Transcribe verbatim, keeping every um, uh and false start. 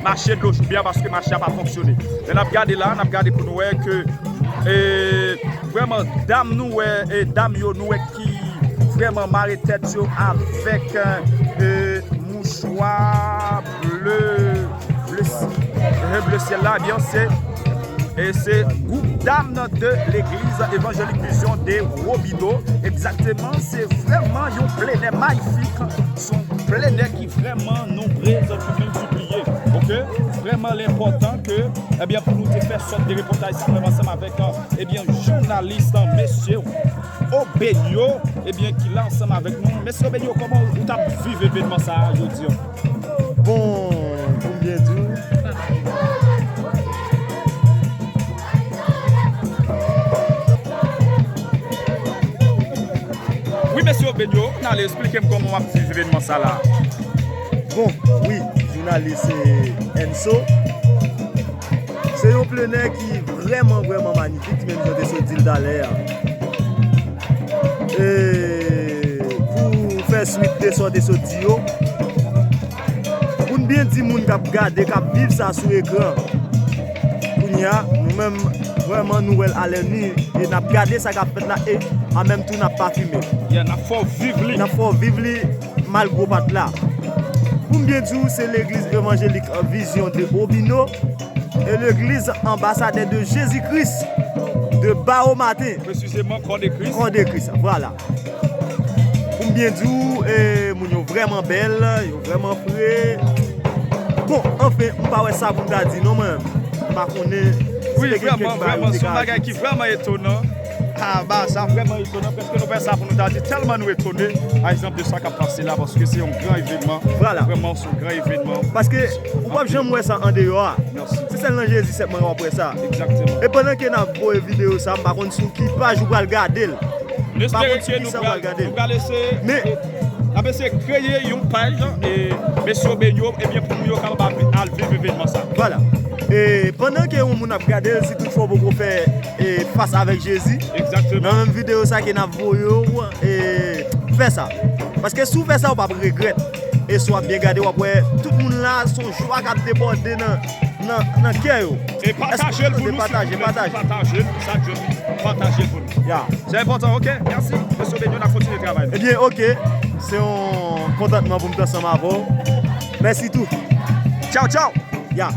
mache dlo joubya paske mache a pa fonksyone. Lè n ap gade la, n ap gade pou nou wè ke, e, vrèman, dam nou wè, e, dam yo nou wè ki vrèman mare tèt yo avèk, e, mouchwa ble, ble, e, ble syèl la, ebyen, se, e, se gwoup dam nan de legliz evanjelik Vizyon de Wobino. Egzakteman, se vrèman yon plenè mayifik, se yon plenè ki vrèman nonbrez ki miltipliye. Oke? Vrèman, l enpòtan ke, ebyen, pou nou te fè sòt de repòtaj sa menm ansanm avèk, ebyen, jounalis, mesye Obenyo, ebyen, ki la ansanm avèk nou. Mesye Obenyo, kòman ou t ap viv evènman sa a jodi a? Bon, pou m byen di w, Wi, mesye Obenyo, n ale esplike m kòman w ap viv evènman sa la. Bon, wi, jounalis, e, Enso. Se yon plenè ki vrèman, vrèman manyifik, menm jan te sot di l talè a. E, pou fè swit de sa w te sot di yo, pou n byen di moun k ap gade, k ap viv sa sou ekran, kounye a, nou menm, vrèman, nou wè l alèni, e n ap gade sa k ap fèt la, e an menm tan, n ap pa fimen. Yeah, n ap fè w viv li. N ap fè w viv li, malgre w pa t la. Pou m byen di w, se legliz evanjelik Vizyon de Wobino e legliz Anbasadè de Jezi Kris de Bawomaten. Presizeman, Kò de Kris. Kò de Kris, vwala. Pou m byen di w, e, moun yo vrèman bèl, yo vrèman fre. Bon, anfen, m pa wè sa pou m ta di non, mwen. M pa konnen si te gen kèk bagay ou te ka ajoute. Wi, vrèman, vrèman, se yon bagay ki vrèman etonan. A, ba, sa vrèman etonan, prèske nou pa wè sa pou nou ta di, tèlman nou etone, pa egzanp, de sa k ap pase la, paske se yon gran evènman. Vwala. Vrèman, se yon gran evènman. Paske ou p ap janm wè sa andeyò a. Mèsi. Se sèl nan Jezi sèlman w ap wè sa. Egzakteman. E pandan ke n ap voye videyo sa, m pa konn sou ki paj ou pral gade l. M espere ke nou pral, nou pral eseye, n ap eseye kreye yon paj, e, mesye Obenyo, ebyen, pou moun yo kapab al, al viv evènman sa. Vwala. E pandan ke yon moun ap gade l, si toutfwa w poko fè, e, fas avèk Jezi, egzakteman, nan menm videyo sa ke n ap voye w, e, fè sa. Paske si w fè sa, w p ap regrèt. E si w ap byen gade, w ap wè tout moun la, se yon jwa k ap debòde nan, nan, nan kè yo. E pataje l pou nou, silvouplè. Pataje, pataje. Pataje l, sa, pataje l pou nou. Ya. Se enpòtan, oke? Mèsi. Mesye Obenyo, n ap kontinye travay nou. Ebyen, oke. Se yon kontantman pou m t ansanm avè w. Mèsi tou. Tchaw, tchaw. Ya.